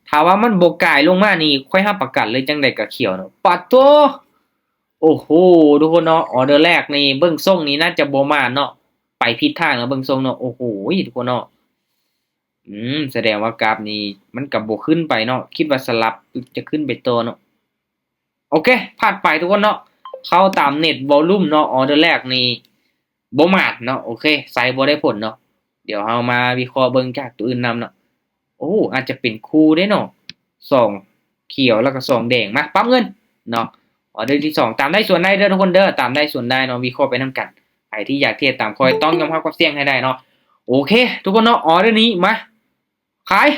ຖ້າວ່າມັນບໍ່ກາຍລົງມານີ້ ຂ້ອຍຮັບປະກັນເລີຍ ຈັ່ງໃດກໍຂຽວເນາະ. ປາດໂທ້ ໂອ້ໂຫ ທຸກຄົນເນາະ ອອເດີແລກນີ້ ເບິ່ງຊົງນີ້ໜ້າຈະບໍ່ໝານເນາະ ໄປຜິດທາງແລ້ວເບິ່ງຊົງເນາະ. ໂອ້ໂຫ ທຸກຄົນເນາະ ອືມ ສະແດງວ່າກາບນີ້ມັນກໍບໍ່ຂຶ້ນໄປເນາະ ຄິດວ່າສະຫຼັບຈະຂຶ້ນໄປຕໍ່ເນາະ. ໂອເຄ ຜ່ານໄປທຸກຄົນເນາະ ເຂົ້າຕາມເນັດວໍລຸ່ມເນາະ ອອເດີແລກນີ້ບໍ່ໝານເນາະ. ໂອເຄ ໃຊ້ບໍ່ໄດ້ຜົນເນາະ. ດຽວເຮົາມາວິເຄາະເບິ່ງຈາກຕົວອື່ນນຳເນາະ. ໂອ້ ອາດຈະເປັນຄູ່ເດ້ເນາະ ສອງຂຽວແລ້ວກໍສອງແດງ. ມາປັບເງິນເນາະ ອອເດີທີສອງ ຕາມໄດ້ສ່ວນໄດ້ເດີທຸກຄົນເດີ ຕາມໄດ້ສ່ວນໄດ້ເນາະ. ວິເຄາະໄປນຳກັນ ໃຜທີ່ຢາກເທຣດຕາມຂ້ອຍຕ້ອງຍອມຮັບຄວາມສ່ຽງໃຫ້ໄດ້ເນາະ. ໂອເຄ ທຸກຄົນເນາະ ອອເດີນີ້ມາ ຂາຍ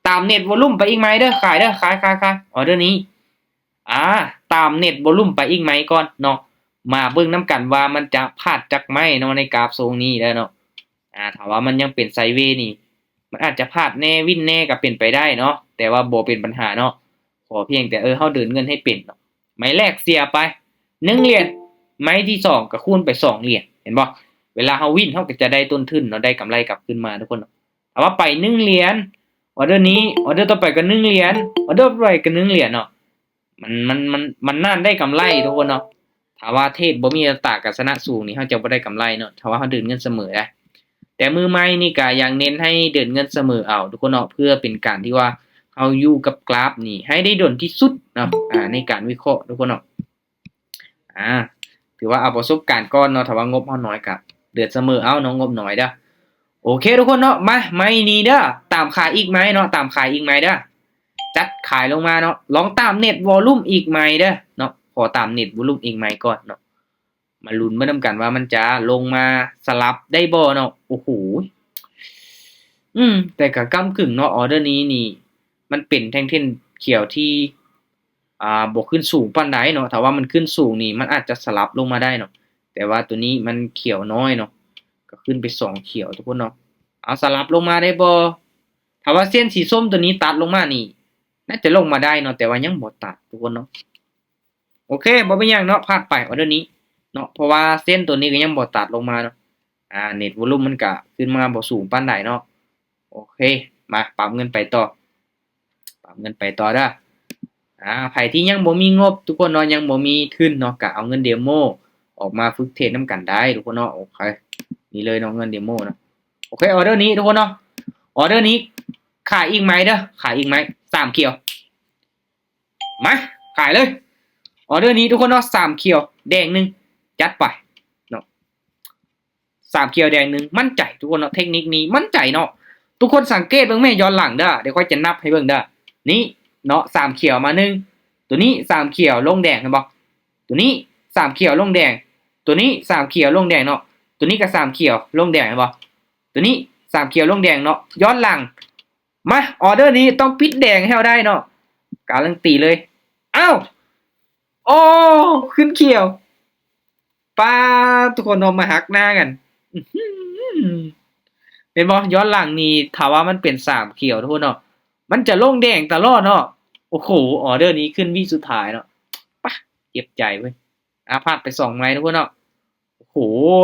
ຕາມເນັດວໍລຸ່ມໄປອີກໃໝ່ເດີ ຂາຍເດີ ຂາຍ ຂາຍ ຂາຍ ອອເດີນີ້ ອາ ຕາມເນັດວໍລຸ່ມໄປອີກໃໝ່ກ່ອນເນາະ. ມາເບິ່ງນຳກັນວ່າມັນຈະພາດຈັກໄມ້ເນາະ ໃນກາບຊົງນີ້ເດີເນາະ. ອາ ຖ້າວ່າມັນຍັງເປັນໄຊເວນີ້ ມັນອາດຈະພາດແດ່ ວິນແດ່ກໍເປັນໄປໄດ້ເນາະ ແຕ່ວ່າບໍ່ເປັນບັນຫາເນາະ. ຂໍພຽງແຕ່ ເອີ ເຮົາເດີນເງິນໃຫ້ເປັນເນາະ. ໄມ້ແລກເສຍໄປໜຶ່ງຫຼຽນ ໄມ້ທີສອງກໍຄູນໄປສອງຫຼຽນ ເຫັນບໍ່? ເວລາເຮົາວິນ ເຮົາກໍຈະໄດ້ຕົ້ນທຶນເນາະ ໄດ້ກຳໄລກັບຄືນມາທຸກຄົນເນາະ. ຖ້າວ່າໄປໜຶ່ງຫຼຽນ ອອເດີນີ້ ອອເດີຕໍ່ໄປກໍໜຶ່ງຫຼຽນ ອອເດີຕໍ່ໄປກໍໜຶ່ງຫຼຽນເນາະ. ມັນ ມັນ ມັນ ມັນນານໄດ້ກຳໄລທຸກຄົນເນາະ. ຖ້າວ່າເທຣດບໍ່ມີອັດຕາການຊະນະສູງນີ້ ເຮົາຈະບໍ່ໄດ້ກຳໄລເນາະ ຖ້າວ່າເຮົາເດີນເງິນສະເໝີໄດ໋. ແຕ່ມືໃໝ່ນີ້ກະຍັງເນັ້ນໃຫ້ເດີນເງິນສະເໝີເອົາທຸກຄົນເນາະ ເພື່ອເປັນການທີ່ວ່າເຮົາຢູ່ກັບກຣາຟນີ້ໃຫ້ໄດ້ດົນທີ່ສຸດເນາະ ອາ ໃນການວິເຄາະທຸກຄົນເນາະ. ອາ ຖືວ່າເອົາປະສົບການກ່ອນເນາະ ຖ້າວ່າງົບເຮົານ້ອຍກະເດີນສະເໝີເອົາເນາະ ງົບນ້ອຍເດີ. ໂອເຄທຸກຄົນເນາະ ມາ ໄມ້ນີ້ເດີ ຕາມຂາຍອີກໄມ້ເນາະ ຕາມຂາຍອີກໄມ້ເດີ. ຈັດຂາຍລົງມາເນາະ ລອງຕາມເນັດວໍລຸ່ມອີກໄມ້ເດີເນາະ ຂໍຕາມເນັດວໍລຸ່ມອີກໄມ້ກ່ອນເນາະ. ມາລຸ້ນໄປນຳກັນວ່າມັນຈະລົງມາສະຫຼັບໄດ້ບໍ່ເນາະ. ໂອ້ໂຫ ອືມ ແຕ່ກໍກ້ຳກຶ່ງເນາະ ອອເດີນີ້ນີ້ ມັນເປັນແທ່ງເທນຂຽວທີ່ ອ່າ ບໍ່ຂຶ້ນສູງປານໃດເນາະ. ຖ້າວ່າມັນຂຶ້ນສູງນີ້ ມັນອາດຈະສະຫຼັບລົງມາໄດ້ເນາະ ແຕ່ວ່າໂຕນີ້ມັນຂຽວນ້ອຍເນາະ ກໍຂຶ້ນໄປສອງຂຽວທຸກຄົນເນາະ. ເອົາ ສະຫຼັບລົງມາໄດ້ບໍ່? ຖ້າວ່າເສັ້ນສີສົ້ມໂຕນີ້ຕັດລົງມານີ້ ໜ້າຈະລົງມາໄດ້ເນາະ ແຕ່ວ່າຍັງບໍ່ຕັດທຸກຄົນເນາະ. ໂອເຄ ບໍ່ເປັນຫຍັງເນາະ ຜ່ານໄປອອເດີນີ້ເນາະ ເພາະວ່າເສັ້ນໂຕນີ້ກໍຍັງບໍ່ຕັດລົງມາເນາະ. ອາ ເນັດວໍລຸ່ມມັນກະຂຶ້ນມາບໍ່ສູງປານໃດເນາະ. ໂອເຄ ມາປັບເງິນໄປຕໍ່ ປັບເງິນໄປຕໍ່ເດີ. ອາ ໃຜທີ່ຍັງບໍ່ມີງົບທຸກຄົນເນາະ ຍັງບໍ່ມີທຶນເນາະ ກະເອົາເງິນເດໂມອອກມາຝຶກເທຣດນຳກັນໄດ້ທຸກຄົນເນາະ. ໂອເຄ ນີ້ເລີຍເນາະ ເງິນເດໂມເນາະ. ໂອເຄ ອອເດີນີ້ທຸກຄົນເນາະ ອອເດີນີ້ຂາຍອີກໄມ້ເດີ ຂາຍອີກໄມ້ ສາມຂຽວ ມາ ຂາຍເລີຍ. ອອເດີນີ້ທຸກຄົນເນາະ ສາມຂຽວແດງໜຶ່ງ ຈັດໄປເນາະ ສາມຂຽວແດງໜຶ່ງ ໝັ້ນໃຈທຸກຄົນເນາະ. ເທັກນິກນີ້ໝັ້ນໃຈເນາະ ທຸກຄົນສັງເກດເບິ່ງແມ່ ຍ້ອນຫຼັງເດີ ດຽວຂ້ອຍຈະນັບໃຫ້ເບິ່ງເດີ. ນີ້ເນາະ ສາມຂຽວມາໜຶ່ງ ໂຕນີ້ສາມຂຽວລົງແດງ ເຫັນບໍ່? ໂຕນີ້ສາມຂຽວລົງແດງ ໂຕນີ້ສາມຂຽວລົງແດງເນາະ ໂຕນີ້ກໍສາມຂຽວລົງແດງ ເຫັນບໍ່? ໂຕນີ້ສາມຂຽວລົງແດງເນາະ ຍ້ອນຫຼັງ ມາ ອອເດີນີ້ຕ້ອງປິດແດງໃຫ້ເຮົາໄດ້ເນາະ ກາລັນຕີເລີຍ. ອ້າວ ໂອ້ ຂຶ້ນຂຽວ ປາດ ທຸກຄົນເນາະ ມາຫັກໜ້າກັນ ອືຫື ເຫັນບໍ່? ຍ້ອນຫຼັງນີ້ ຖ້າວ່າມັນເປັນສາມຂຽວທຸກຄົນເນາະ ມັນຈະລົງແດງຕະຫຼອດເນາະ. ໂອ້ໂຫ ອອເດີນີ້ຂຶ້ນວິສຸດທ້າຍເນາະ ປະ ເຈັບໃຈເວີຍ. ອາ ພາດໄປສອງໄມ້ທຸກຄົນເນາະ. ໂອ້ໂຫ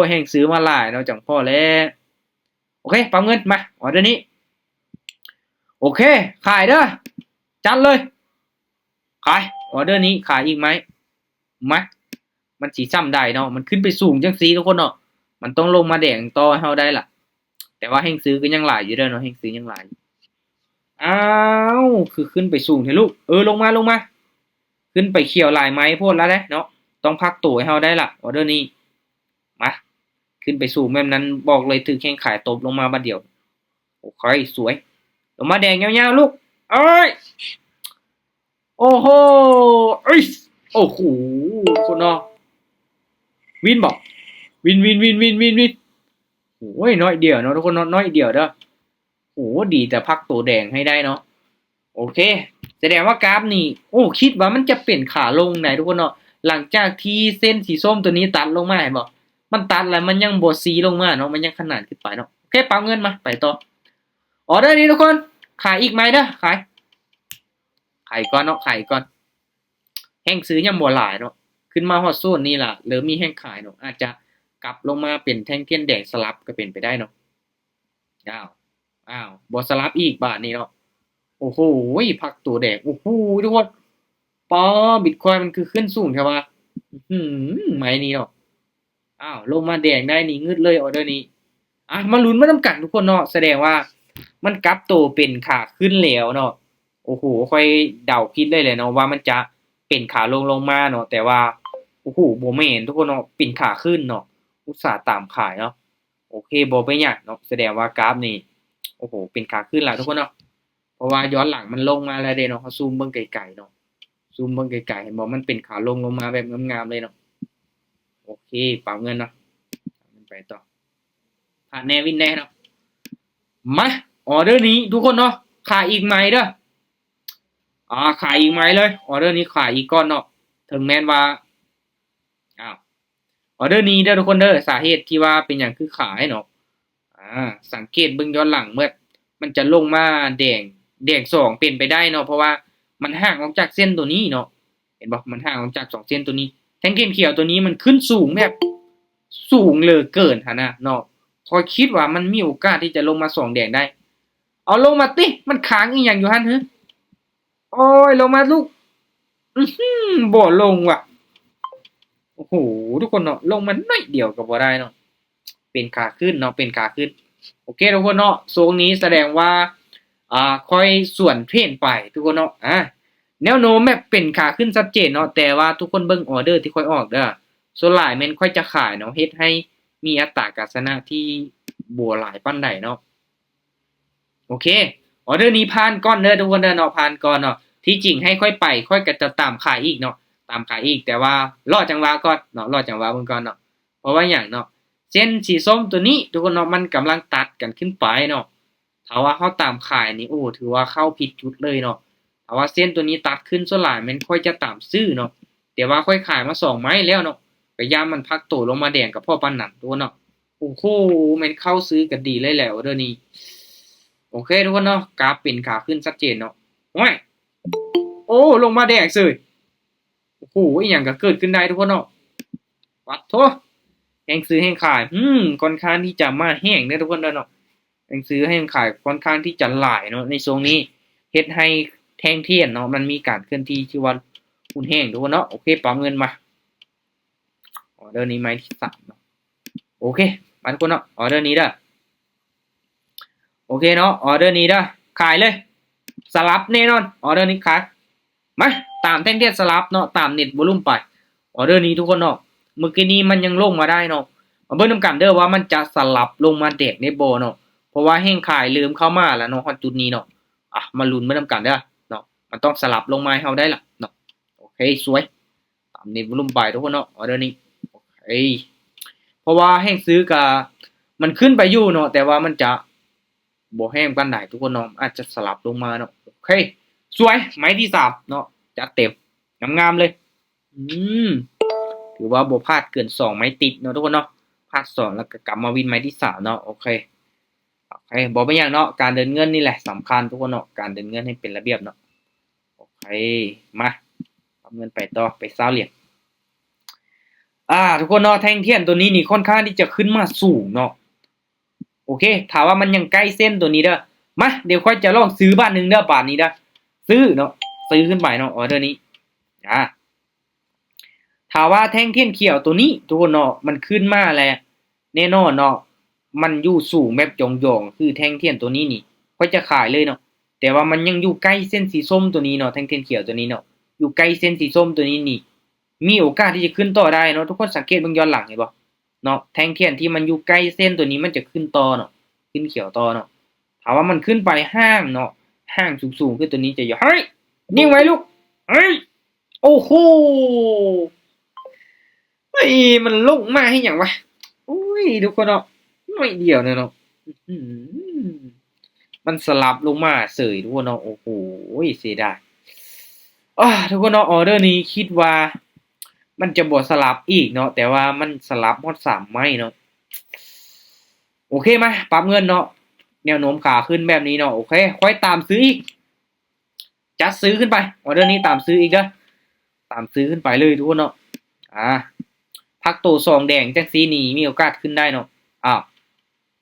ແຮ່ງຊື້ມາຫຼາຍເນາະ ຈັ່ງພໍແລ້ວ. ໂອເຄ ປັບເງິນ ມາ ອອເດີນີ້ ໂອເຄ ຂາຍເດີ ຈັດເລີຍ ຂາຍ ອອເດີນີ້ຂາຍອີກໄມ້ ມາ ມັນຊິຊ່ຳໃດເນາະ ມັນຂຶ້ນໄປສູງຈັ່ງຊີ້ທຸກຄົນເນາະ ມັນຕ້ອງລົງມາແດງຕໍ່ໃຫ້ເຮົາໄດ້ລະ. ແຕ່ວ່າແຮ່ງຊື້ກໍຍັງຫຼາຍຢູ່ເດີເນາະ ແຮ່ງຊື້ຍັງຫຼາຍ. ອ້າວ ຄືຂຶ້ນໄປສູງແທ້ລູກ ເອີ ລົງມາ ລົງມາ ຂຶ້ນໄປຂຽວຫຼາຍໄມ້ໂພດລະເດ້ເນາະ ຕ້ອງພັກໂຕໃຫ້ເຮົາໄດ້ລະ ອອເດີນີ້. ມາ ຂຶ້ນໄປສູງແບບນັ້ນ ບອກເລີຍຖືກແຂ້ງຂາຍຕົບລົງມາບາດດຽວ. ໂອເຄ ສວຍ ລົງມາແດງຍາວໆລູກ ເອີຍ ໂອ້ໂຫ ເອີຍ ໂອ້ໂຫ ຄົນເນາະ ວິນບໍ? ວິນ ວິນ ວິນ ວິນ ວິນ ວິນ. ໂອ້ຍ ໜ້ອຍດຽວເນາະທຸກຄົນເນາະ ໜ້ອຍດຽວເດີ. ໂອ້ ດີແຕ່ພັກໂຕແດງໃຫ້ໄດ້ເນາະ. ໂອເຄ ສະແດງວ່າກາບນີ້ ໂອ້ ຄິດວ່າມັນຈະເປັນຂາລົງໃດ໋ທຸກຄົນເນາະ ຫຼັງຈາກທີ່ເສັ້ນສີສົ້ມໂຕນີ້ຕັດລົງມາ ເຫັນບໍ່? ມັນຕັດແລ້ວມັນຍັງບໍ່ຊີ້ລົງມາເນາະ ມັນຍັງຂະໜານຂຶ້ນໄປເນາະ. ໂອເຄ ປັບເງິນ ມາ ໄປຕໍ່ ອອເດີນີ້ທຸກຄົນ ຂາຍອີກໄມ້ເດີ ຂາຍ ຂາຍກ່ອນເນາະ ຂາຍກ່ອນ. ແຮ່ງຊື້ຍັງບໍ່ຫຼາຍເນາະ ຂຶ້ນມາຮອດໂຊນນີ້ລະ ເລີ່ມມີແຮ່ງຂາຍເນາະ ອາດຈະກັບລົງມາເປັນແທ່ງທຽນແດງສະຫຼັບກໍເປັນໄປໄດ້ເນາະ. ອ້າວ ອ້າວ ບໍ່ສະຫຼັບອີກບາດນີ້ເນາະ. ໂອ້ໂຫ ພັກໂຕແດງ ໂອ້ໂຫ ທຸກຄົນ ປາ ບິດຄອຍມັນຄືຂຶ້ນສູງແທ້ວະ ອື ໄມ້ນີ້ເນາະ ອ້າວ ລົງມາແດງໄດ້ນີ້ ງຶດເລີຍ ອອເດີນີ້ ອ່ະ ມາລຸ້ນໄປນຳກັນທຸກຄົນເນາະ ສະແດງວ່າມັນກັບໂຕເປັນຂາຂຶ້ນແລ້ວເນາະ ໂອ້ໂຫ ຂ້ອຍເດົາຜິດເລີຍແຫຼະເນາະ ວ່າມັນຈະເປັນຂາລົງລົງມາເນາະ ແຕ່ວ່າ ໂອ້ໂຫ ບໍ່ແມ່ນທຸກຄົນເນາະ ເປັນຂາຂຶ້ນເນາະ ອຸດສ່າຕາມຂາຍເນາະ ໂອເຄ ບໍ່ເປັນຫຍັງເນາະ ສະແດງວ່າກາຟນີ້ ໂອ້ໂຫ ເປັນຂາຂຶ້ນລະທຸກຄົນເນາະ ເພາະວ່າຍ້ອນຫຼັງມັນລົງມາແລ້ວເດ້ເນາະ ເຮົາຊູມເບິ່ງໄກໆເນາະ ຊູມເບິ່ງໄກໆ ເຫັນບໍ່ ມັນເປັນຂາລົງລົງມາແບບງາມໆເລີຍເນາະ ໂອເຄ ປັບເງິນເນາະ ໄປຕໍ່ ພາດແນ່ ວິນແນ່ເນາະ ມາ ອອເດີນີ້ທຸກຄົນເນາະ ຂາຍອີກໄມ້ເດີ ອ່າ ຂາຍອີກໄມ້ເລີຍ ອອເດີນີ້ຂາຍອີກກ່ອນເນາະ ເຖິງແມ່ນວ່າ ອ້າວ ອອເດີນີ້ເດີທຸກຄົນເດີ ສາເຫດທີ່ວ່າເປັນຫຍັງຄືຂາຍເນາະ ອ່າ ສັງເກດເບິ່ງຍ້ອນຫຼັງເໝິດ ມັນຈະລົງມາແດງ ແດງສອງເປັນໄປໄດ້ເນາະ ເພາະວ່າມັນຫ່າງອອກຈາກເສັ້ນໂຕນີ້ເນາະ ເຫັນບໍ່ ມັນຫ່າງອອກຈາກສອງເສັ້ນໂຕນີ້ ແທ່ງທຽນຂຽວໂຕນີ້ມັນຂຶ້ນສູງແບບສູງເຫຼືອເກີນຫັ້ນນະເນາະ ຂ້ອຍຄິດວ່າມັນມີໂອກາດທີ່ຈະລົງມາສອງແດງໄດ້ ເອົາລົງມາຕິ ມັນຄ້າງອີ່ຫຍັງຢູ່ຫັ້ນຫື ໂອ້ຍ ລົງມາລູກ ອືຫື ບໍ່ລົງວ່ະ ໂອ້ໂຫ ທຸກຄົນເນາະ ລົງມາໜ້ອຍດຽວກໍບໍ່ໄດ້ເນາະ ເປັນຂາຂຶ້ນເນາະ ເປັນຂາຂຶ້ນ ໂອເຄທຸກຄົນເນາະ ຊ່ວງນີ້ສະແດງວ່າ ອ່າ ຂ້ອຍສວນເທຣນໄປທຸກຄົນເນາະ ອ່າ ແນວໂນ້ມແບບເປັນຂາຂຶ້ນຊັດເຈນເນາະ ແຕ່ວ່າທຸກຄົນເບິ່ງອອເດີທີ່ຂ້ອຍອອກເດີ ສ່ວນຫຼາຍແມ່ນຂ້ອຍຈະຂາຍເນາະ ເຮັດໃຫ້ມີອັດຕາການຊະນະທີ່ບໍ່ຫຼາຍປານໃດເນາະ ໂອເຄ ອອເດີນີ້ຜ່ານກ່ອນເດີທຸກຄົນເດີເນາະ ຜ່ານກ່ອນເນາະ ທີ່ຈິງໃຫ້ຂ້ອຍໄປ ຂ້ອຍກໍຈະຕາມຂາຍອີກເນາະ ຕາມຂາຍອີກ ແຕ່ວ່າລໍຈັງຫວະກ່ອນເນາະ ລໍຈັງຫວະເບິ່ງກ່ອນເນາະ ເພາະວ່າຫຍັງເນາະ ເສັ້ນສີສົ້ມໂຕນີ້ທຸກຄົນເນາະ ມັນກຳລັງຕັດກັນຂຶ້ນໄປເນາະ ຖ້າວ່າເຮົາຕາມຂາຍນີ້ ໂອ້ ຖືວ່າເຂົ້າຜິດຈຸດເລີຍເນາະ ຖ້າວ່າເສັ້ນໂຕນີ້ຕັດຂຶ້ນ ສ່ວນຫຼາຍແມ່ນຂ້ອຍຈະຕາມຊື້ເນາະ ແຕ່ວ່າຂ້ອຍຂາຍມາສອງໄມ້ແລ້ວເນາະ ກະຢ້ານມັນພັກໂຕລົງມາແດງກະເພາະປານນັ້ນທຸກຄົນເນາະ ໂອ້ໂຫ ແມ່ນເຂົ້າຊື້ກະດີເລີຍແຫຼະ ອອເດີນີ້ ໂອເຄທຸກຄົນເນາະ ກາຟເປັນຂາຂຶ້ນຊັດເຈນເນາະ ໂອ້ຍ ໂອ້ ລົງມາແດງເສີຍ ໂອ້ໂຫ ອີ່ຫຍັງກໍເກີດຂຶ້ນໄດ້ທຸກຄົນເນາະ ປັດໂທ ແຮງຊື້ແຮງຂາຍ ອືມ ຂ້ອນຂ້າງທີ່ຈະມາແຮງເດີທຸກຄົນເດີເນາະ ແຮງຊື້ແຮງຂາຍຂ້ອນຂ້າງທີ່ຈະຫຼາຍເນາະ ໃນຊ່ວງນີ້ ເຮັດໃຫ້ແທ່ງທຽນເນາະ ມັນມີການເຄື່ອນທີ່ທີ່ວ່າຮຸນແຮງທຸກຄົນເນາະ ໂອເຄ ປັບເງິນມາ ອອເດີນີ້ໄມ້ທີສາມເນາະ ໂອເຄ ມາທຸກຄົນເນາະ ອອເດີນີ້ເດີ ໂອເຄເນາະ ອອເດີນີ້ເດີ ຂາຍເລີຍ ສະຫຼັບແນ່ນອນ ອອເດີນີ້ຂາຍ ມາ ຕາມແທ່ງທຽນສະຫຼັບເນາະ ຕາມເນັດວອລຸມໄປ ອອເດີນີ້ທຸກຄົນເນາະ ເມື່ອກີ້ນີ້ມັນຍັງລົງມາໄດ້ເນາະ ມາເບິ່ງນຳກັນເດີວ່າມັນຈະສະຫຼັບລົງມາແດງໄດ້ບໍ່ເນາະ ເພາະວ່າແຮງຂາຍເລີ່ມເຂົ້າມາແລ້ວເນາະ ຮອດຈຸດນີ້ເນາະ ອ່ະ ມາລຸ້ນເບິ່ງນຳກັນເດີເນາະ ມັນຕ້ອງສະຫຼັບລົງມາໃຫ້ເຮົາໄດ້ລະເນາະ ໂອເຄ ສວຍ ຕາມເນັດວອລຸມໄປທຸກຄົນເນາະ ອອເດີນີ້ ໂອເຄ ເພາະວ່າແຮງຊື້ກະ ມັນຂຶ້ນໄປຢູ່ເນາະ ແຕ່ວ່າມັນຈະບໍ່ແຮງປານໃດທຸກຄົນເນາະ ອາດຈະສະຫຼັບລົງມາເນາະ ໂອເຄ ສວຍ ໄມ້ທີສາມເນາະ ຈັດເຕັມ ງາມໆເລີຍ ອືມ ຖືວ່າບໍ່ພາດເກີນສອງໄມ້ຕິດເນາະທຸກຄົນເນາະ ພາດສອງແລ້ວກໍກັບມາວິນໄມ້ທີສາມເນາະ ໂອເຄ ໂອເຄ ບໍ່ເປັນຫຍັງເນາະ ການເດີນເງິນນີ້ແຫຼະສຳຄັນທຸກຄົນເນາະ ການເດີນເງິນໃຫ້ເປັນລະບຽບເນາະ ໂອເຄ ມາ ປັບເງິນໄປຕໍ່ ໄປຊາວຫຼຽນ ອ່າ ທຸກຄົນເນາະ ແທ່ງທຽນໂຕນີ້ນີ້ຂ້ອນຂ້າງທີ່ຈະຂຶ້ນມາສູງເນາະ ໂອເຄ ຖ້າວ່າມັນຍັງໃກ້ເສັ້ນໂຕນີ້ເດີ ມາ ດຽວຂ້ອຍຈະລອງຊື້ບາດໜຶ່ງເດີ ບາດນີ້ເດີ ຊື້ເນາະ ຊື້ຂຶ້ນໄປເນາະ ອອເດີນີ້ ອ່າ ຖ້າວ່າແທ່ງທຽນຂຽວໂຕນີ້ທຸກຄົນເນາະ ມັນຂຶ້ນມາແລ້ວ ແນ່ນອນເນາະ ມັນຢູ່ສູງແບບຢອງໆ ຄືແທ່ງທຽນໂຕນີ້ນີ້ ຂ້ອຍຈະຂາຍເລີຍເນາະ ແຕ່ວ່າມັນຍັງຢູ່ໃກ້ເສັ້ນສີສົ້ມໂຕນີ້ເນາະ ແທ່ງທຽນຂຽວໂຕນີ້ເນາະ ຢູ່ໃກ້ເສັ້ນສີສົ້ມໂຕນີ້ນີ້ ມີໂອກາດທີ່ຈະຂຶ້ນຕໍ່ໄດ້ເນາະ ທຸກຄົນສັງເກດເບິ່ງຍ້ອນຫຼັງເຫັນບໍ່ເນາະ ແທ່ງທຽນທີ່ມັນຢູ່ໃກ້ເສັ້ນໂຕນີ້ມັນຈະຂຶ້ນຕໍ່ເນາະ ຂຶ້ນຂຽວຕໍ່ເນາະ ຖ້າວ່າມັນຂຶ້ນໄປຫ່າງເນາະ ຫ່າງສູງໆ ຄືໂຕນີ້ຈະຢູ່ ເຮີ້ຍ ຍິງໄວ້ລູກ ເຮີ້ຍ ໂອ້ໂຫ ເຮີ້ຍ ມັນລົງມາເຮັດຫຍັງວະ ໂອ້ຍ ທຸກຄົນເນາະ ໜ້ອຍດຽວໜຶ່ງເນາະ ອື ມັນສະຫຼັບລົງມາເສີຍທຸກຄົນເນາະ ໂອ້ໂຫ ເສຍດາຍ ອາ ທຸກຄົນເນາະ ອອເດີນີ້ຄິດວ່າມັນຈະບໍ່ສະຫຼັບອີກເນາະ ແຕ່ວ່າມັນສະຫຼັບຮອດສາມໄມ້ເນາະ ໂອເຄ ມາ ປັບເງິນເນາະ ແນວໂນ້ມຂາຂຶ້ນແບບນີ້ເນາະ ໂອເຄ ຂ້ອຍຕາມຊື້ອີກ ຈັດຊື້ຂຶ້ນໄປ ອອເດີນີ້ຕາມຊື້ອີກເດີ ຕາມຊື້ຂຶ້ນໄປເລີຍທຸກຄົນເນາະ ອາ ພັກໂຕສອງແດງຈັ່ງຊີ້ນີ້ມີໂອກາດຂຶ້ນໄດ້ເນາະ ອ້າວ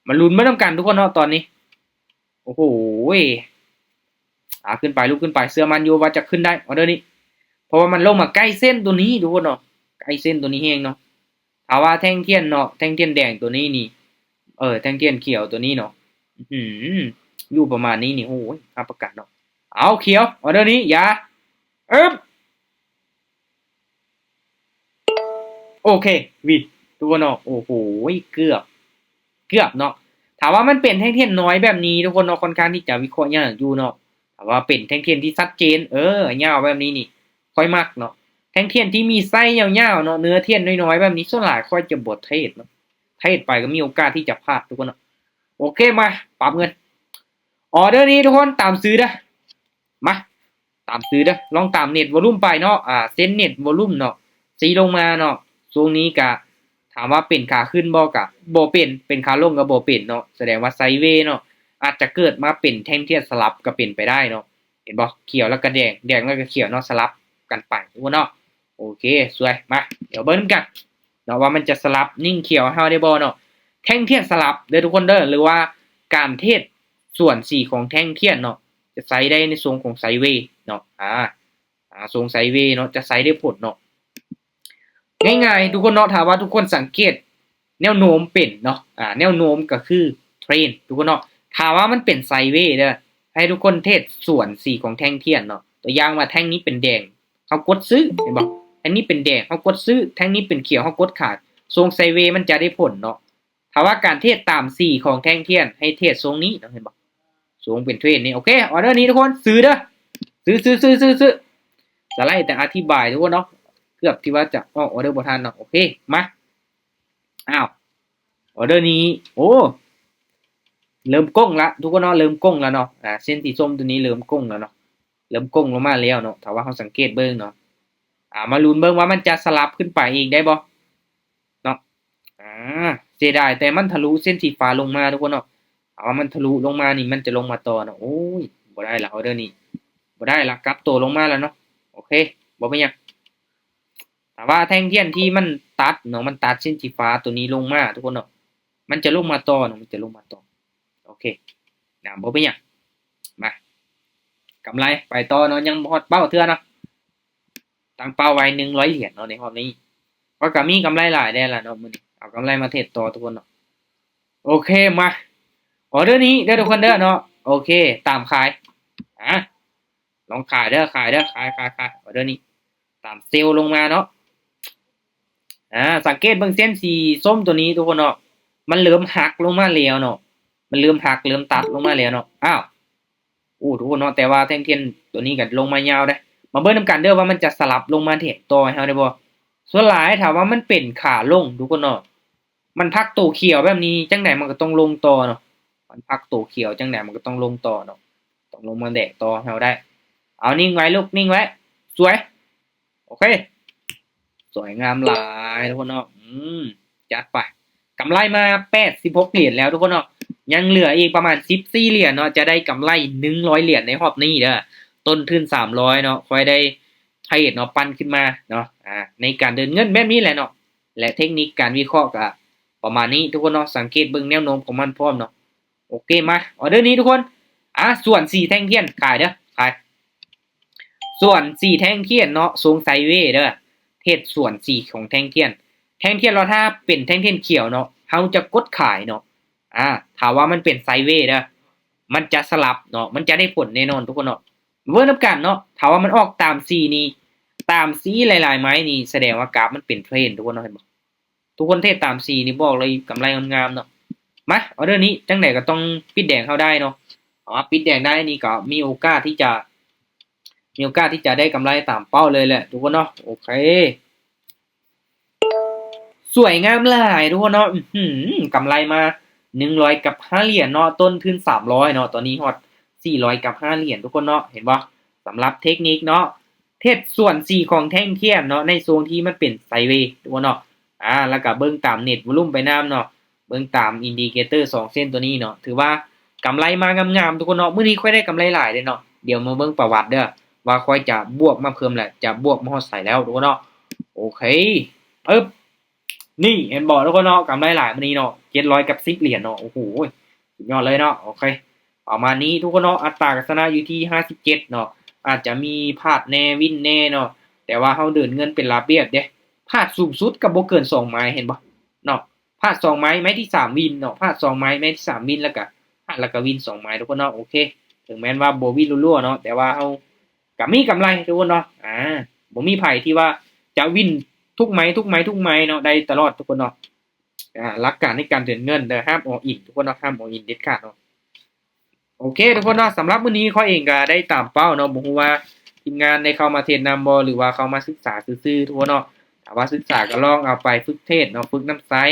ມາລຸ້ນເບິ່ງນຳກັນທຸກຄົນເນາະ ຕອນນີ້ ໂອ້ໂຫ ໂອ້ຍ ອາ ຂຶ້ນໄປ ລຸກຂຶ້ນໄປ ເຊື່ອໝັ້ນຢູ່ວ່າຈະຂຶ້ນໄດ້ ອໍເດີນີ້ ເພາະວ່າມັນລົງມາໃກ້ເສັ້ນໂຕນີ້ທຸກຄົນເນາະ ໃກ້ເສັ້ນໂຕນີ້ແຮງເນາະ. ຖ້າວ່າແທ່ງທຽນເນາະ ແທ່ງທຽນແດງໂຕນີ້ນີ້ ເອີ ແທ່ງທຽນຂຽວໂຕນີ້ເນາະ ອື ຢູ່ປະມານນີ້ນີ້ ໂອ້ຍ ຮັບປະກັນເນາະ. ເອົາ ຂຽວ ອໍເດີນີ້ ຢ່າ ອຶບ ໂອເຄ ວິ ທຸກຄົນເນາະ ໂອ້ໂຫ ເກືອບ ເກືອບເນາະ. ຖ້າວ່າມັນເປັນແທ່ງທຽນນ້ອຍແບບນີ້ ທຸກຄົນເນາະ ຂ້ອນຂ້າງທີ່ຈະວິເຄາະຍາກຢູ່ເນາະ. ຖ້າວ່າເປັນແທ່ງທຽນທີ່ຊັດເຈນ ເອີ ຍາວແບບນີ້ນີ້ ຂ້ອຍມັກເນາະ. ແທ່ງທຽນທີ່ມີໄຊຍາວໆເນາະ ເນື້ອທຽນນ້ອຍໆແບບນີ້ ສ່ວນຫຼາຍຂ້ອຍຈະບໍ່ເທຣດເນາະ ເທຣດໄປກໍມີໂອກາດທີ່ຈະພາດ ທຸກຄົນເນາະ. ໂອເຄ ມາ ປັບເງິນ ອໍເດີນີ້ ທຸກຄົນ ຕາມຊື້ເດີ ມາ ຕາມຊື້ເດີ ລອງຕາມເນັດວອລຸ່ມໄປເນາະ ອາ ເສັ້ນເນັດວອລຸ່ມເນາະ ຊີ້ລົງມາເນາະ. ຊ່ວງນີ້ກະ ຖາມວ່າເປັນຂາຂຶ້ນບໍ່ ກະບໍ່ເປັນ ເປັນຂາລົງກໍບໍ່ເປັນເນາະ ສະແດງວ່າໄຊເວເນາະ. ອາດຈະເກີດມາເປັນແທ່ງທຽນສະຫຼັບກໍເປັນໄປໄດ້ເນາະ ເຫັນບໍ່ ຂຽວແລ້ວກໍແດງ ແດງແລ້ວກໍຂຽວເນາະ ສະຫຼັບກັນໄປ ທຸກຄົນເນາະ. ໂອເຄ ສວຍ ມາ ດຽວເບິ່ງນຳກັນເນາະ ວ່າມັນຈະສະຫຼັບນິ້ງຂຽວໃຫ້ເຮົາໄດ້ບໍ່ເນາະ. ແທ່ງທຽນສະຫຼັບເດີ ທຸກຄົນເດີ ຫຼືວ່າການເທຣດສວນສີຂອງແທ່ງທຽນເນາະ ຈະໃຊ້ໄດ້ໃນຊົງຂອງໄຊເວເນາະ ອາ ອາ ຊົງໄຊເວເນາະ ຈະໃຊ້ໄດ້ຜົນເນາະ. ງ່າຍໆ ທຸກຄົນເນາະ ຖ້າວ່າທຸກຄົນສັງເກດແນວໂນ້ມເປັນເນາະ ອາ ແນວໂນ້ມກໍຄືເທຣນ ທຸກຄົນເນາະ. ຖ້າວ່າມັນເປັນໄຊເວເດີ ໃຫ້ທຸກຄົນເທຣດສວນສີຂອງແທ່ງທຽນເນາະ. ຕົວຢ່າງວ່າແທ່ງນີ້ເປັນແດງ ເຮົາກົດຊື້ ເຫັນບໍ່ ແທ່ງນີ້ເປັນແດງ ເຮົາກົດຊື້ ແທ່ງນີ້ເປັນຂຽວ ເຮົາກົດຂາຍ ຊົງໄຊເວມັນຈະໄດ້ຜົນເນາະ. ຖ້າວ່າການເທຣດຕາມສີຂອງແທ່ງທຽນ ໃຫ້ເທຣດຊົງນີ້ເນາະ ເຫັນບໍ່ ຊົງເປັນເທຣນນີ້. ໂອເຄ ອໍເດີນີ້ທຸກຄົນ ຊື້ເດີ ຊື້ ຊື້ ຊື້ ຊື້ ສະໄລແຕ່ອະທິບາຍ ທຸກຄົນເນາະ ເກືອບທີ່ວ່າຈະອອກອໍເດີບໍ່ທັນເນາະ. ໂອເຄ ມາ ອ້າວ ອໍເດີນີ້ ໂອ້ ເລີ່ມກົງລະ ທຸກຄົນເນາະ ເລີ່ມກົງລະເນາະ. ອາ ເສັ້ນສີສົ້ມໂຕນີ້ເລີ່ມກົງລະເນາະ ເລີ່ມກົງລົງມາແລ້ວເນາະ ຖ້າວ່າເຮົາສັງເກດເບິ່ງເນາະ. ອາ ມາລຸ້ນເບິ່ງວ່າມັນຈະສະຫຼັບຂຶ້ນໄປອີກໄດ້ບໍ່ເນາະ. ອາ ເສຍດາຍແຕ່ມັນທະລຸເສັ້ນສີຟ້າລົງມາ ທຸກຄົນເນາະ. ຖ້າວ່າມັນທະລຸລົງມານີ້ ມັນຈະລົງມາຕໍ່ເນາະ. ໂອ້ຍ ບໍ່ໄດ້ລະ ອໍເດີນີ້ ບໍ່ໄດ້ລະ ກັບໂຕລົງມາລະເນາະ. ໂອເຄ ບໍ່ເປັນຫຍັງ. ຖ້າວ່າແທ່ງທຽນທີ່ມັນຕັດເນາະ ມັນຕັດເສັ້ນສີຟ້າໂຕນີ້ລົງມາ ທຸກຄົນເນາະ ມັນຈະລົງມາຕໍ່ເນາະ ມັນຈະລົງມາຕໍ່. ໂອເຄ ນະ ບໍ່ເປັນຫຍັງ. ມາ ກຳໄລໄປຕໍ່ເນາະ ຍັງບໍ່ຮອດເປົ້າເທື່ອເນາະ. ຕັ້ງເປົ້າໄວ້ໜຶ່ງຮ້ອຍຫຼຽນເນາະ ໃນຮອບນີ້ ຂ້ອຍກໍມີກຳໄລຫຼາຍແດ່ລະເນາະ ມື້ນີ້ເອົາກຳໄລມາເທຣດຕໍ່ ທຸກຄົນເນາະ. ໂອເຄ ມາ ອໍເດີນີ້ເດີ ທຸກຄົນເດີເນາະ. ໂອເຄ ຕາມຂາຍ ອາ ລອງຂາຍເດີ ຂາຍເດີ ຂາຍ ຂາຍ ຂາຍ ອໍເດີນີ້ ຕາມເຊວລົງມາເນາະ. ອາ ສັງເກດເບິ່ງເສັ້ນສີສົ້ມໂຕນີ້ ທຸກຄົນເນາະ ມັນເລີ່ມຫັກລົງມາແລ້ວເນາະ ມັນເລີ່ມຫັກ ເລີ່ມຕັດລົງມາແລ້ວເນາະ. ອ້າວ ໂອ້ ທຸກຄົນເນາະ ແຕ່ວ່າແທ່ງທຽນໂຕນີ້ກໍລົງມາຍາວເດ້. ມາເບິ່ງນຳກັນເດີວ່າມັນຈະສະຫຼັບລົງມາແທກຕໍ່ໃຫ້ເຮົາໄດ້ບໍ່. ສ່ວນຫຼາຍຖ້າວ່າມັນເປັນຂາລົງ ທຸກຄົນເນາະ ມັນພັກໂຕຂຽວແບບນີ້ ຈັ່ງໃດມັນກໍຕ້ອງລົງຕໍ່ເນາະ ມັນພັກໂຕຂຽວຈັ່ງໃດມັນກໍຕ້ອງລົງຕໍ່ເນາະ ຕ້ອງລົງມາແທກຕໍ່ໃຫ້ເຮົາໄດ້. ເອົາ ນິ່ງໄວ້ລູກ ນິ່ງໄວ້ ສວຍ. ໂອເຄ ສວຍງາມຫຼາຍ ທຸກຄົນເນາະ. ອືມ ຈັດໄປ ກຳໄລມາແປດສິບຫົກຫຼຽນແລ້ວ ທຸກຄົນເນາະ ຍັງເຫຼືອອີກປະມານສິບສີ່ຫຼຽນເນາະ ຈະໄດ້ກຳໄລໜຶ່ງຮ້ອຍຫຼຽນໃນຮອບນີ້ເດີ. ຕົ້ນທຶນສາມຮ້ອຍເນາະ ຂ້ອຍໄດ້ເທຣດເນາະ ປັ່ນຂຶ້ນມາເນາະ ອາ ໃນການເດີນເງິນແບບນີ້ແຫຼະເນາະ ແລະ ເທັກນິກການວິເຄາະກໍປະມານນີ້ ທຸກຄົນເນາະ. ສັງເກດເບິ່ງແນວໂນ້ມຂອງມັນພ້ອມເນາະ. ໂອເຄ ມາ ອໍເດີນີ້ ທຸກຄົນ ອາ ສວນສີແທ່ງທຽນ ຂາຍເດີ ຂາຍ. ສວນສີແທ່ງທຽນເນາະ ຊົງໄຊເວເດີ ເທຣດສວນສີຂອງແທ່ງທຽນ ແທ່ງທຽນລະ ຖ້າເປັນແທ່ງທຽນຂຽວເນາະ ເຮົາຈະກົດຂາຍເນາະ. ອາ ຖ້າວ່າມັນເປັນໄຊເວເດີ ມັນຈະສະຫຼັບເນາະ ມັນຈະໄດ້ຜົນແນ່ນອນ ທຸກຄົນເນາະ. ເບິ່ງນຳກັນເນາະ ຖ້າວ່າມັນອອກຕາມສີນີ້ ຕາມສີຫຼາຍໆໄມ້ນີ້ ສະແດງວ່າກາຟມັນເປັນເທຣນ ທຸກຄົນເນາະ ເຫັນບໍ່? ທຸກຄົນເທຣດຕາມສີນີ້ ບອກເລີຍກຳໄລງາມໆເນາະ. ມາ ອໍເດີນີ້ ຈັ່ງໃດກໍຕ້ອງປິດແດງເຮົາໄດ້ເນາະ. ເອົາ ປິດແດງໄດ້ນີ້ກໍມີໂອກາດທີ່ຈະ ມີໂອກາດທີ່ຈະໄດ້ກຳໄລຕາມເປົ້າເລີຍແຫຼະ ທຸກຄົນເນາະ. ໂອເຄ ສວຍງາມຫຼາຍ ທຸກຄົນເນາະ. ອືຫື ກຳໄລມາໜຶ່ງຮ້ອຍກັບຫ້າຫຼຽນເນາະ ຕົ້ນທຶນສາມຮ້ອຍເນາະ ຕອນນີ້ຮອດສີ່ຮ້ອຍກັບຫ້າຫຼຽນ ທຸກຄົນເນາະ ເຫັນບໍ່? ສຳລັບເທັກນິກເນາະ ເທຣດສວນສີຂອງແທ່ງທຽນເນາະ ໃນຊ່ວງທີ່ມັນເປັນໄຊເວ ທຸກຄົນເນາະ. ອາ ແລ້ວກໍເບິ່ງຕາມເນັດວອລຸ່ມໄປນຳເນາະ ເບິ່ງຕາມອິນດິເຄເຕີສອງເສັ້ນໂຕນີ້ເນາະ ຖືວ່າກຳໄລມາງາມໆ ທຸກຄົນເນາະ. ມື້ນີ້ຂ້ອຍໄດ້ກຳໄລຫຼາຍເດ້ເນາະ. ດຽວມາເບິ່ງປະຫວັດເດີ ວ່າຂ້ອຍຈະບວກມາເພີ່ມ ແລະ ຈະບວກມາຮອດໃສແລ້ວ ທຸກຄົນເນາະ. ໂອເຄ ອຶບ ນີ້ ເຫັນບໍ່ ທຸກຄົນເນາະ ກຳໄລຫຼາຍມື້ນີ້ເນາະ ເຈັດຮ້ອຍກັບສິບຫຼຽນເນາະ. ໂອ້ໂຫ ສຸດຍອດເລີຍເນາະ. ໂອເຄ ປະມານນີ້ທຸກຄົນເນາະ. ອັດຕາການຊະນະຢູ່ທີ່ຫ້າສິບເຈັດເນາະ, ອາດຈະມີພາດແດ່ ວິນແດ່ເນາະ, ແຕ່ວ່າເຮົາເດີນເງິນເປັນລະບຽບເດ້. ພາດສູງສຸດກໍບໍ່ເກີນສອງໄມ້ ເຫັນບໍ່ເນາະ? ພາດສອງໄມ້ ໄມ້ທີສາມວິນເນາະ, ພາດສອງໄມ້ ໄມ້ທີສາມວິນ ແລ້ວກໍພາດ ແລ້ວກໍວິນສອງໄມ້ ທຸກຄົນເນາະ. ໂອເຄ ເຖິງແມ່ນວ່າບໍ່ວິນລັວໆເນາະ ແຕ່ວ່າເຮົາກໍມີກຳໄລ ທຸກຄົນເນາະ. ອ່າ ບໍ່ມີໃຜທີ່ວ່າຈະວິນທຸກໄມ້ ທຸກໄມ້ ທຸກໄມ້ເນາະ ໄດ້ຕະຫຼອດ ທຸກຄົນເນາະ. ອ່າ ຫຼັກການໃນການເດີນເງິນເດີ ຫ້າມ all in ທຸກຄົນເນາະ, ຫ້າມ all in ເດັດຂາດເນາະ. ໂອເຄທຸກຄົນເນາະ, ສຳລັບມື້ນີ້ຂ້ອຍເອງກໍໄດ້ຕາມເປົ້າເນາະ, ບໍ່ຮູ້ວ່າທີມງານໄດ້ເຂົ້າມາເທຣດນຳບໍ່ ຫຼືວ່າເຂົ້າມາສຶກສາຊື່ໆ ທຸກຄົນເນາະ. ຖ້າວ່າສຶກສາກໍລອງເອົາໄປຝຶກເທຣດເນາະ, ຝຶກນຳໃຊ້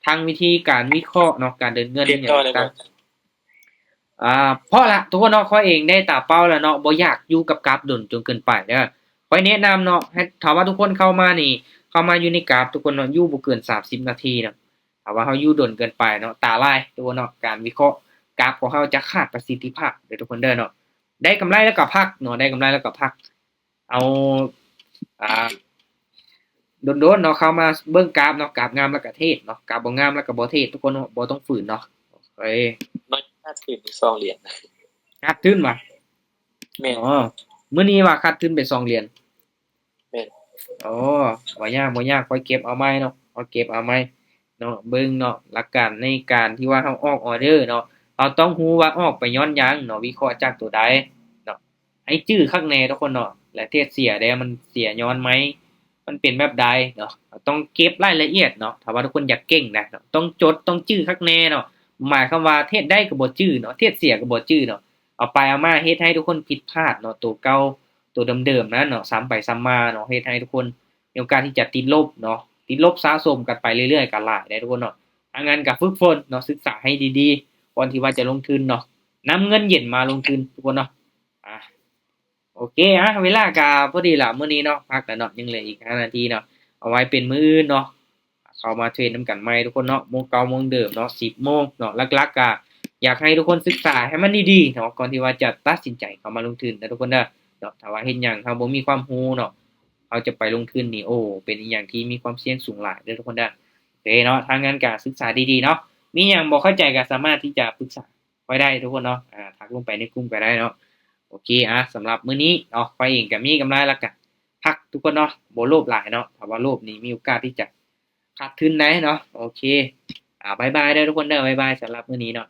ທັງວິທີການວິເຄາະເນາະ, ການເດີນເງິນ ເຮັດຕໍ່ໄດ້ບໍ່? ອ່າ ພໍລະທຸກຄົນເນາະ, ຂ້ອຍເອງໄດ້ຕາມເປົ້າແລ້ວເນາະ, ບໍ່ຢາກຢູ່ກັບກາບດົນຈົນເກີນໄປເດີ. ຂ້ອຍແນະນຳເນາະ, ໃຫ້ ຖ້າວ່າທຸກຄົນເຂົ້າມານີ້ ເຂົ້າມາຢູ່ໃນກາບ ທຸກຄົນເນາະ, ຢູ່ບໍ່ເກີນສາມສິບນາທີເນາະ. ຖ້າວ່າເຮົາຢູ່ດົນເກີນໄປເນາະ ຕາລາຍ ທຸກຄົນເນາະ, ການວິເຄາະກາບຂອງເຮົາຈະຂາດປະສິດທິພາບເດີ ທຸກຄົນເດີເນາະ. ໄດ້ກຳໄລແລ້ວກໍພັກເນາະ, ໄດ້ກຳໄລແລ້ວກໍພັກ. ເອົາ ອ່າ ດົນໆເນາະ ເຂົ້າມາເບິ່ງກາບເນາະ, ກາບງາມແລ້ວກໍເທຣດເນາະ, ກາບບໍ່ງາມແລ້ວກໍບໍ່ເທຣດ ທຸກຄົນເນາະ, ບໍ່ຕ້ອງຝືນເນາະ. ໂອເຄ ນ້ອຍຂາດທຶນສອງຫຼຽນ. ຂາດທຶນຫວາ? ແມ່ນ. ອໍ ມື້ນີ້ວ່າຂາດທຶນໄປສອງຫຼຽນ. ແມ່ນ. ອໍ ບໍ່ຍາກ ບໍ່ຍາກ, ຂ້ອຍເກັບເອົາໃໝ່ເນາະ, ຂ້ອຍເກັບເອົາໃໝ່ເນາະ. ເບິ່ງເນາະ ຫຼັກການໃນການທີ່ວ່າເຮົາອອກອໍເດີເນາະ, ເຮົາຕ້ອງຮູ້ວ່າອອກໄປຍ້ອນຫຍັງເນາະ, ວິເຄາະຈາກຕົວໃດເນາະ. ໃຫ້ຈື່ຄັກແນ່ທຸກຄົນເນາະ, ແລະເທຣດເສຍເດ້ ມັນເສຍຍ້ອນໄໝ ມັນເປັນແບບໃດເນາະ, ເຮົາຕ້ອງເກັບລາຍລະອຽດເນາະ. ຖ້າວ່າທຸກຄົນຢາກເກັ່ງນະເນາະ ຕ້ອງຈົດ ຕ້ອງຈື່ຄັກແນ່ເນາະ. ໝາຍຄວາມວ່າເທຣດໄດ້ກໍບໍ່ຈື່ເນາະ, ເທຣດເສຍກໍບໍ່ຈື່ເນາະ. ເອົາໄປເອົາມາເຮັດໃຫ້ທຸກຄົນຜິດພາດເນາະ, ຕົວເກົ່າ ຕົວເດີມໆນັ້ນເນາະ ຊ້ຳໄປຊ້ຳມາເນາະ, ເຮັດໃຫ້ທຸກຄົນມີໂອກາດທີ່ຈະຕິດລົບເນາະ, ຕິດລົບສະສົມກັນໄປເລື້ອຍໆກໍຫຼາຍເດ້ ທຸກຄົນເນາະ. ດັ່ງນັ້ນກໍຝຶກຝົນເນາະ, ສຶກສາໃຫ້ດີໆ ກ່ອນທີ່ວ່າຈະລົງທຶນເນາະ, ນຳເງິນເຢັນມາລົງທຶນ ທຸກຄົນເນາະ. ອ່າ ໂອເຄ ອ່າ ເວລາກໍພໍດີລະມື້ນີ້ເນາະ, ພັກແລ້ວເນາະ, ຍັງເຫຼືອອີກຫ້ານາທີເນາະ. ເອົາໄວ້ເປັນມື້ອື່ນເນາະ ເຂົ້າມາເທຣດນຳກັນໃໝ່ ທຸກຄົນເນາະ, ໂມງເກົ່າໂມງເດີມເນາະ, ສິບໂມງເນາະ. ຫຼັກໆກໍຢາກໃຫ້ທຸກຄົນສຶກສາໃຫ້ມັນດີໆເນາະ ກ່ອນທີ່ວ່າຈະຕັດສິນໃຈເຂົ້າມາລົງທຶນເນາະ ທຸກຄົນເດີເນາະ. ຖ້າວ່າເຮັດຫຍັງເຮົາບໍ່ມີຄວາມຮູ້ເນາະ, ເຮົາຈະໄປລົງທຶນນີ້ ໂອ້ ເປັນອີ່ຫຍັງທີ່ມີຄວາມສ່ຽງສູງຫຼາຍເດີ ທຸກຄົນເດີ. ໂອເຄເນາະ, ທາງນັ້ນກໍສຶກສາດີໆເນາະ, ມີຫຍັງບໍ່ເຂົ້າໃຈກໍສາມາດທີ່ຈະປຶກສາ ໄວ້ໄດ້ ທຸກຄົນເນາະ, ອ່າ ທັກລົງໄປໃນກຸ່ມກໍໄດ້ເນາະ. ໂອເຄ ອ່າ ສຳລັບມື້ນີ້ເນາະ ຂ້ອຍເອງກໍມີກຳໄລແລ້ວກໍພັກ ທຸກຄົນເນາະ, ບໍ່ໂລບຫຼາຍເນາະ. ຖ້າວ່າໂລບນີ້ມີໂອກາດທີ່ຈະຂາດທຶນໄດ໋ເນາະ. ໂອເຄ ອ່າ ບາຍບາຍເດີ ທຸກຄົນເດີ, ບາຍບາຍ ສຳລັບມື້ນີ້ເນາະ.